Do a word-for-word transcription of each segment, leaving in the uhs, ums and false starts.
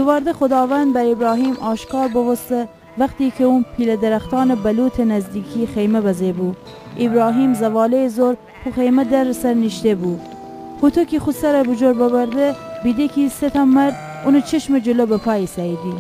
ببرده خوداوند بر ایبراهیم آشکار بوبوسته وختی کی اون پیله درختأنٚ بلوطٚ نزدیکی خیمه بزه بو. ایبراهیم زواله‌یٚ زور خو خیمه درٚ سر نیشته بو. هوطو کی خو سر بوجور ببرده، بیده کی سه تا مرد اونٚ چشمٚ جلو بپا ایسه‌ییدی.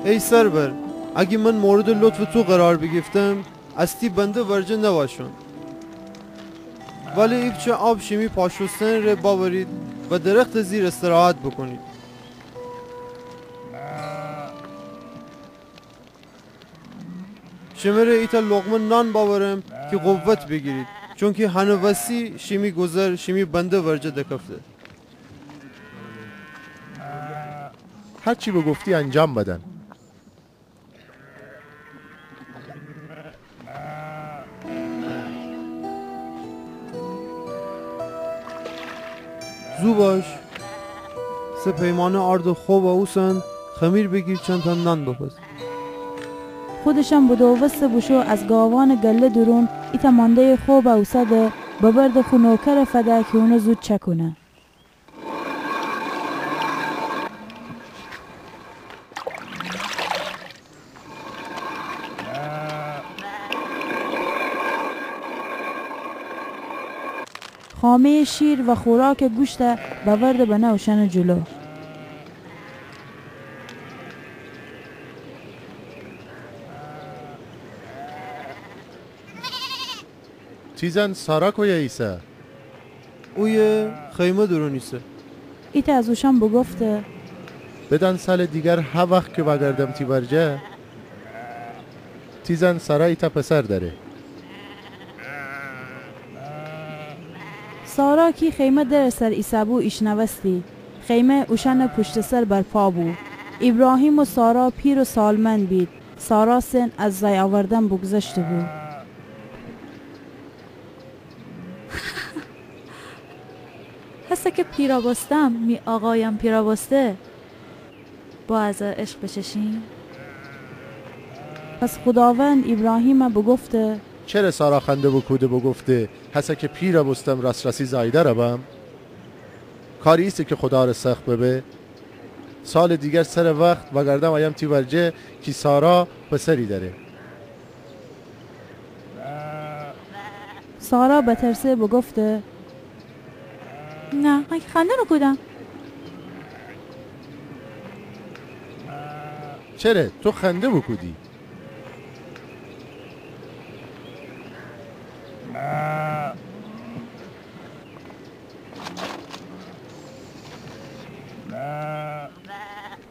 ای سرور، اگی من موردٚ لطفٚ تو قرار بیگیفتم، از تی بنده ورجه نوأشون. ولی ایپچه آب شیمی پا شوستنٚ ره بأورید و درختٚ زیر استراحت بوکونید. شمره ایتأ لقمه نان بأورم کی قوت بیگیرید، چونکی هنٚ وسی شیمی گوذر شیمی بنده ورجه دکفته. هر چی بوگفتی انجام بدن. زو باش، سه پیمانه آردٚ خوبَ اوسن، خمیر بیگیر، چندتأ نان بپز. خودشم بدووسته بوشو از گاوأنٚ گله دورون ایتأ مانده‌یٚ خوبَ اوسده، ببرده خو نوکرَ فده کی اونَ زود چأکونه. خامه‌یٚ شیر و خوراکٚ گوشتَ بأورده بنه اوشأنٚ جلو. تی زن سارا کویه ایسه؟ اویه خیمه دورون ایسه. ایتأ از اوشأن بوگفته: بدأن سالٚ دیگر هه وخت کی وأگردم تی ورجه، تی زن سارا ایتأ پسر دأره. سارا کی خیمه درٚ سر ایسه‌بو ایشنوستی. خیمه اوشأنٚ پوشتٚ سر برپا بو. ایبراهیم و سارا پیر و سالمند بید. سارا سن از زأی اوردن بوگذشته‌بو. هسه کی پیرَ بوستم، می آقایم پیرَ بوسته، با از عشق بچشیم. پس خوداوند ایبراهیمَ بوگفته: چره سارا خنده بوکوده بوگفته: هسه کی پیرَ بوستم، راس‌راسی زأی‌دأرَ بم؟ کاری ایسه کی خوداَ ره سخت ببه؟ سالٚ دیگر سرٚ وخت وأگردم أیم تی ورجه کی سارا پسری دأره. سارا بترسه بوگفته: نه، من کی خنده نوکودم. چره تو خنده بوکودی؟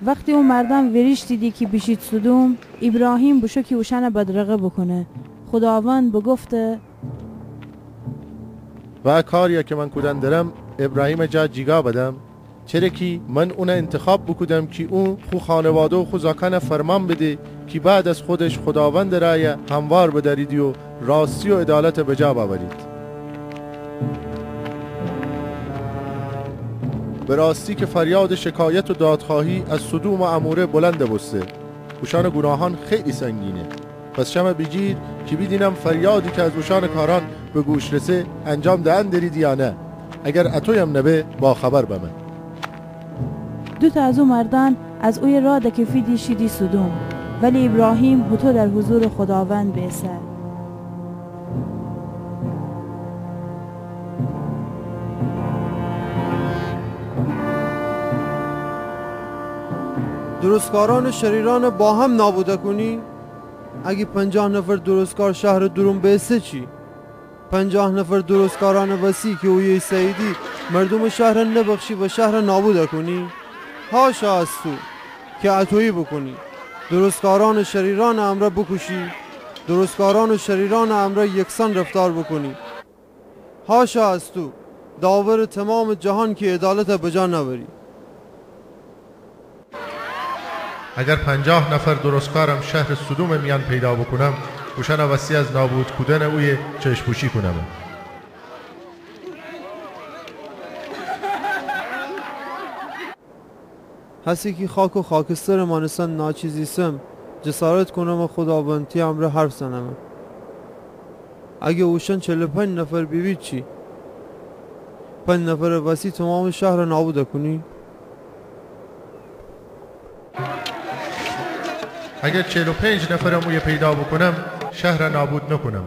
وختی او مردأن ویریشتیدی کی بیشید سدوم، ایبراهیم بوشو کی اوشأنَ بدرقه بوکونه. خوداوند بوگفته: و ا کاریَ کی من کودن درم، ایبراهیمٚ جا جیگا بدم؟ چره کی من اونَ اینتخاب بوکودم کی اون خو خانواده و خو زاکأنَ فرمان بده کی بعد از خودش خوداوندٚ رأیَ هموار بدأریدی و راستی و عدالتَ بجا بأورید. به راستی کی فریادٚ شکایت و دادخوأهی از سدوم و عموره بلند بوسته. اوشأنٚ گوناهأن خیلی سنگینه. پس شمَ بیگیر کی بیدینم فریادی کی از اوشأنٚ کارأن به گوش رسه، انجام دئن دریدی یا نه. اگر اطویم نبه، باخبر بمه. دوتأ از او مردأن از اویه راه دکفیدی شیدی سدوم، ولی ایبراهیم هوطو در حضورٚ خوداوند بیسه. درستکارأن و شریرأنَ با هم نابود کونی؟ اگه پنجاه نفر درستکار شهرٚ دورون بیسه چی؟ پنجاه نفر درستکارأنٚ وسی کی اویه ایسه‌ییدی، مردومٚ شهرَ نبخشی و شهرَ نابود کونی؟ حاشا از تو کی اطویی بوکونی، درستکارأن و شریرأنٚ امرأ بوکوشی، درستکارأن و شریرأنٚ امرأ یکسأن رفتار بوکونی. حاشا از تو، داورٚ تومامٚ جهان، کی عدالتَ بجا نأوری. اگر پنجاه نفر درستکارم شهرٚ سدومٚ میأن پیدا بوکونم، اوشأنٚ وسی از نابود کودنٚ اویه چشم‌پوشی کونم. هسه کی خاک و خاکسترٚ مأنستن ناچیز ایسم، جسارت کونم و خوداوند تی امرأ حرف زنم. اگه اوشأن چل و پنج نفر بیبید چی؟ پنج نفرٚ وسی تومامٚ شهرَ نابود کونی؟ اگر چهل و پنج نفرم اویه پیدا بوکونم، شهرَ نابود نوکونم.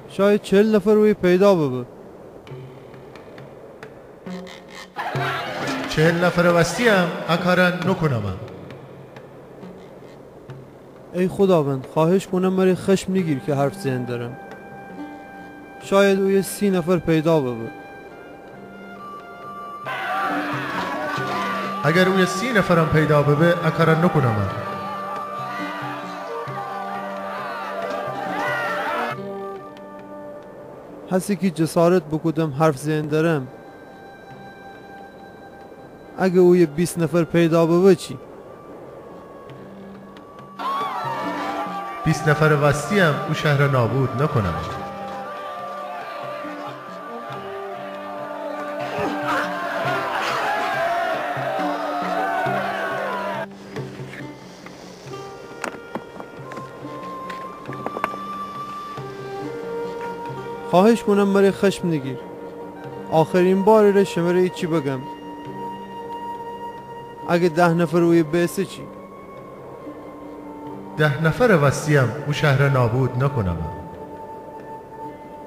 شاید چهل نفر اویه پیدا ببه. چهل نفرٚ وسی‌یم ا کارَ نوکونم. ای خداوند، خواهش کونم مره خشم نیگیر کی حرف زئن درم. شاید اویه سی نفر پیدا ببه. اگر اویه سی نفرم پیدا ببه، ا کارَ نوکونم. هسه کی جسارت بوکودم حرف زئن درم، اگه اویه بیست نفر پیدا ببه چی؟ بیست نفرٚ وسی‌یم او شهرَ نابود نوکونم. خواهش کونم مره خشم نیگیر. آخرین بارٚ ره شمره ایچی بگم. اگه ده نفر اویه بیسه چی؟ ده نفرٚ وسی‌یم او شهرَ نابود نوکونم.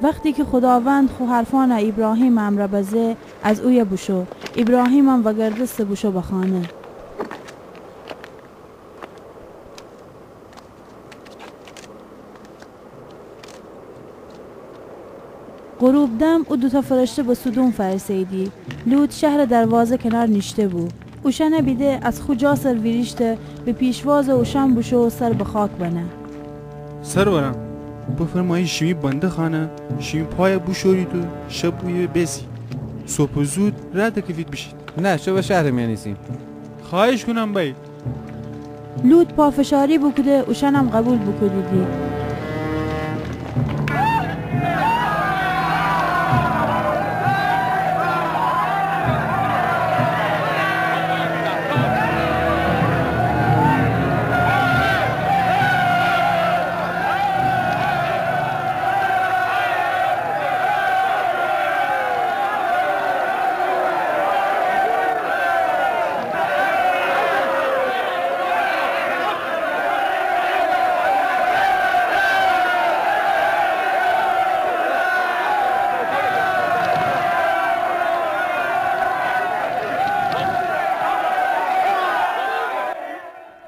وختی کی خداوند خو حرفأنَ ایبراهیمٚ امرأ بزه، از اویه بوشو. ایبراهیمم وگردسته بوشو به خانه. غروب دم او دوتأ فرشته به سدوم فأرسه‌ییدی. لوط شهرٚ دروازه کنار نیشته بو. اوشأنَ بیده، از خو جا سر ویریشته، به پیشوازٚ اوشأن بوشو و سر به خاک بنه. سرورم، بفرمأیید شیمی بنده خانه شیمی پایَ بوشورید و شب اویه بیسید. صبحٚ زود رأ دکفید بیشید. نه، شب شهرٚ میأن ایسیم. خواهش کونم بأیید. لوط پافشاری بوکوده، اوشأنم قبول بوکودیدی.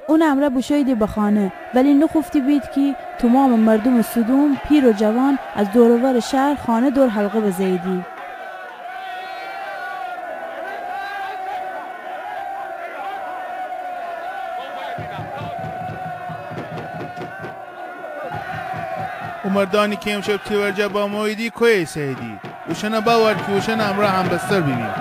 اونٚ امرأ بوشوییدی به خانه، ولی نوخوفتی بید کی تومامٚ مردومٚ سدوم، پیر و جوان، از دور و ورٚ شهر خانه دور حلقه بزه‌ییدی. او مردأنی کی امشب تی ورجه بموییدی کویه ایسه‌ییدی؟ اوشأنَ بأور کی اوشأنٚ امرأ همبستر بیبیم.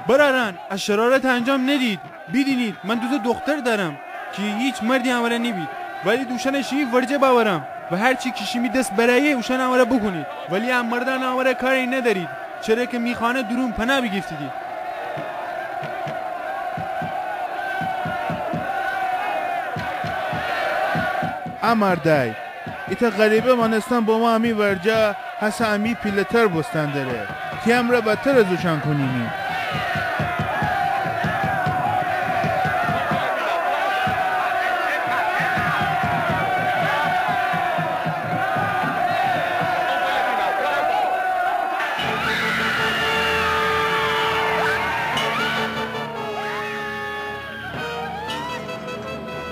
برأرأن، ا شرارتَ انجام ندید. بیدینید، من دوتأ دوختر دأرم کی هیچ مردی امرأ نیبید. ولی اوشأنَ شیمی ورجه بأورم و هر چی کی شیمی دس برأیه اوشأنٚ امرأ بوکونید. ولی ا مردأنٚ امرأ کاری ندأرید، چره کی می خانه دورون پناه بیگیفتیدی. ا مردأی ایتأ غریبه مأنستن بمو امی ورجه، هسه امی پیله‌تر بوستن دره. تی امرأ بدتر از اوشأن کونیمی.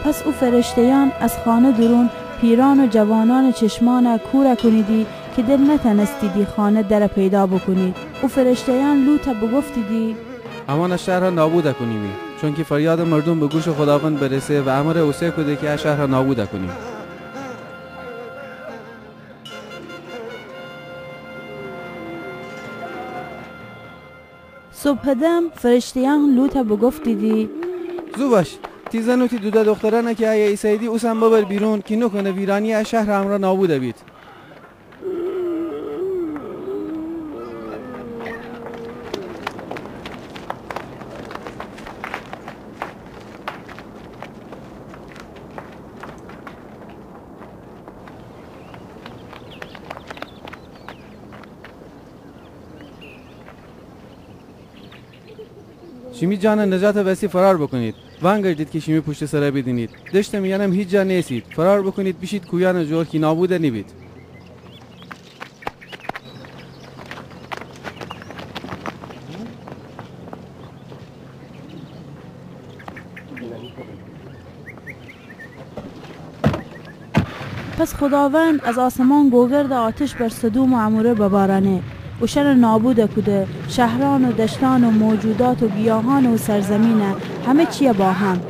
پس او فرشته‌یأن از خانه دورون پیرأن و جوانأنٚ چشمأنَ کورَ کونیدی کی دل نتأنستیدی خانه درَ پیدا بوکونید. او فرشته‌یأن لوطَ بوگفتیدی: امأن ا شهرَ نابودَ کونیمی، چونکی فریادٚ مردوم به گوشٚ خوداوند برسه و امرَ اوسه کوده کی ا شهرَ نابودَ کونیم. صبحٚ دم فرشته‌یأن لوطَ بوگفتیدی: زو باش، تی زن و تی دوتأ دوخترأنَ کی ایه ایسه‌ییدی اوسأن ببر بیرون کی نوکنه ویرأنی‌یٚ ا شهرٚ امرأ نابودَ بید. شیمی جانٚ نجاتٚ وسی فرار بوکونید. وأنگردید کی شیمی پوشتٚ سر بیدینید. دشتٚ میأنم هیچ جا نیسید. فرار بوکونید، بیشید کویأنٚ جور کی نابود نیبید. پس خوداوند از آسمان گوگردٚ آتش بر سدوم و عموره ببارأنه، اوشأنٚ نابود کوده، شهرأن و دشتأن و موجودات و گیاهأنٚ او سرزمین، همه چی با هم.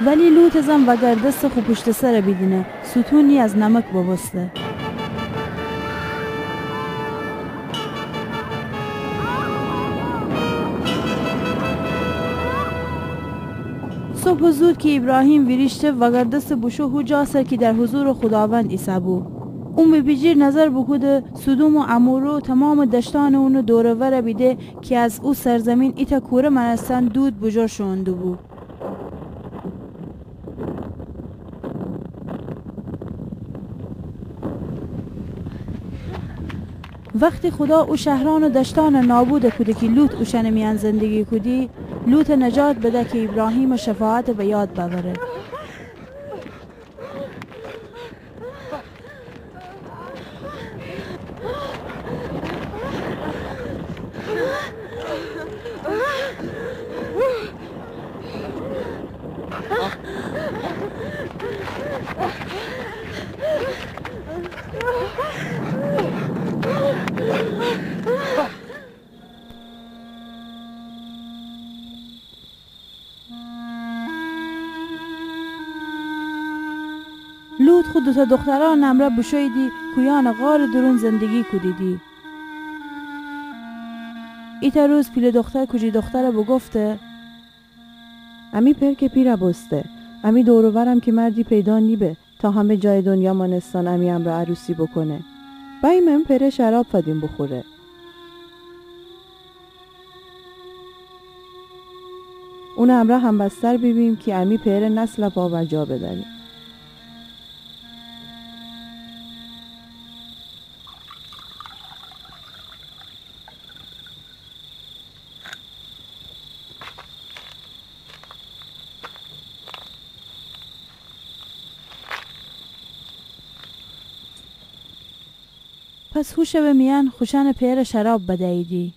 ولی لوطٚ زن وأگردسته خو پوشتٚ سر بیدینه، ستونی از نمک ببوسته. صبحٚ زود کی ایبراهیم ویریشته، وأگردسته بوشو هو جا سر کی در حضورٚ خوداوند ایسه‌بو. اون به بیجیر نظر بوکوده، سدوم و عموره و تومامٚ دشتأنٚ اونٚ دور و ور بیده کی از او سرزمین ایتأ کوره مأنستن دود بوجور شوئون دوبو. وختی خودا او شهرأن و دشتأن نابود کوده کی لوط اوشأنٚ میأن زندگی کودی، لوطٚ نجات بده کی ایبراهیمٚ شفاعت به یاد بأوره. لوط خو دوتأ دخترأنٚ امرأ بوشوییدی کویأنٚ غارٚ دورون زندگی کودیدی. ایتأ روز پیله دختر کوجی دختر بوگفته: امی پئر که پیرَ بوسته، امی دور و ورم که مردی پیدا نیبه تا همه جایٚ دنیا مأنستن امی امرأ عروسی بوکونه. بأییم امی پئره شراب فدیم بوخوره. اونٚ امرأ همبستر بیبیم کی امی پئرٚ نسلَ پا بر جا بدأریم. پس هو شبٚ میأن خوشأنٚ پئرَ شراب بدییدی.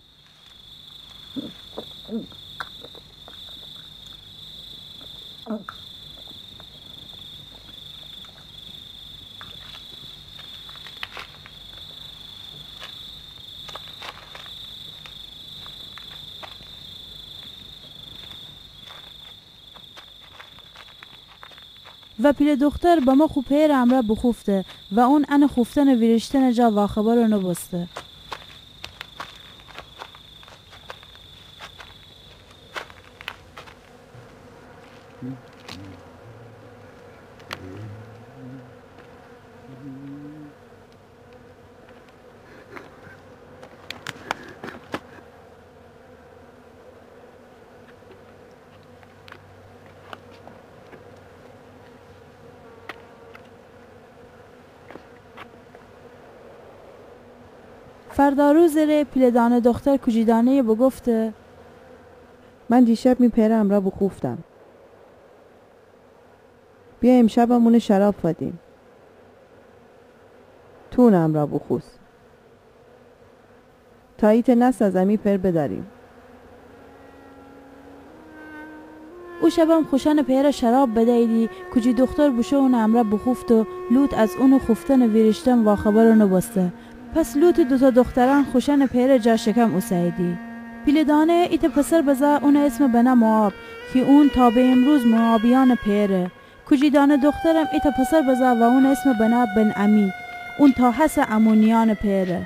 و پیله دختر بمو خو پئرٚ امرأ بوخوفته و اون انٚ خوفتنٚ ویریشتنٚ جا واخبرَ نوبوسته. فردا روزٚ ره پیله‌دانه دختر کوجی‌دانه‌یه بوگفته: من دیشب می پئرٚ امرأ بوخوفتم. بیا امشبم اونه شراب فدیم. تو اونٚ امرأ بوخوس. تا ایتأ نسل از امی پئر بدأریم. او شبم خوشأنٚ پئره شراب بدییدی، کوجی دختر بوشو اونٚ امرأ بوخوفته و لوط از اونٚ خوفتنٚ ویریشتن واخبر نوبوسته. پس لوطٚ دوتأ دخترأن خوشأنٚ پئرٚ جا شکم اوسه‌ییدی. پیله‌دانه ایتأ پسر بزه اونٚ اسم بنه موآب، کی اون تا به امروز موآبیأنٚ پئره. کوجی‌دانه دخترم ایتأ پسر بزه و اونٚ اسم بنه بن‌عمی، اون تا هسه عمونیأنٚ پئره.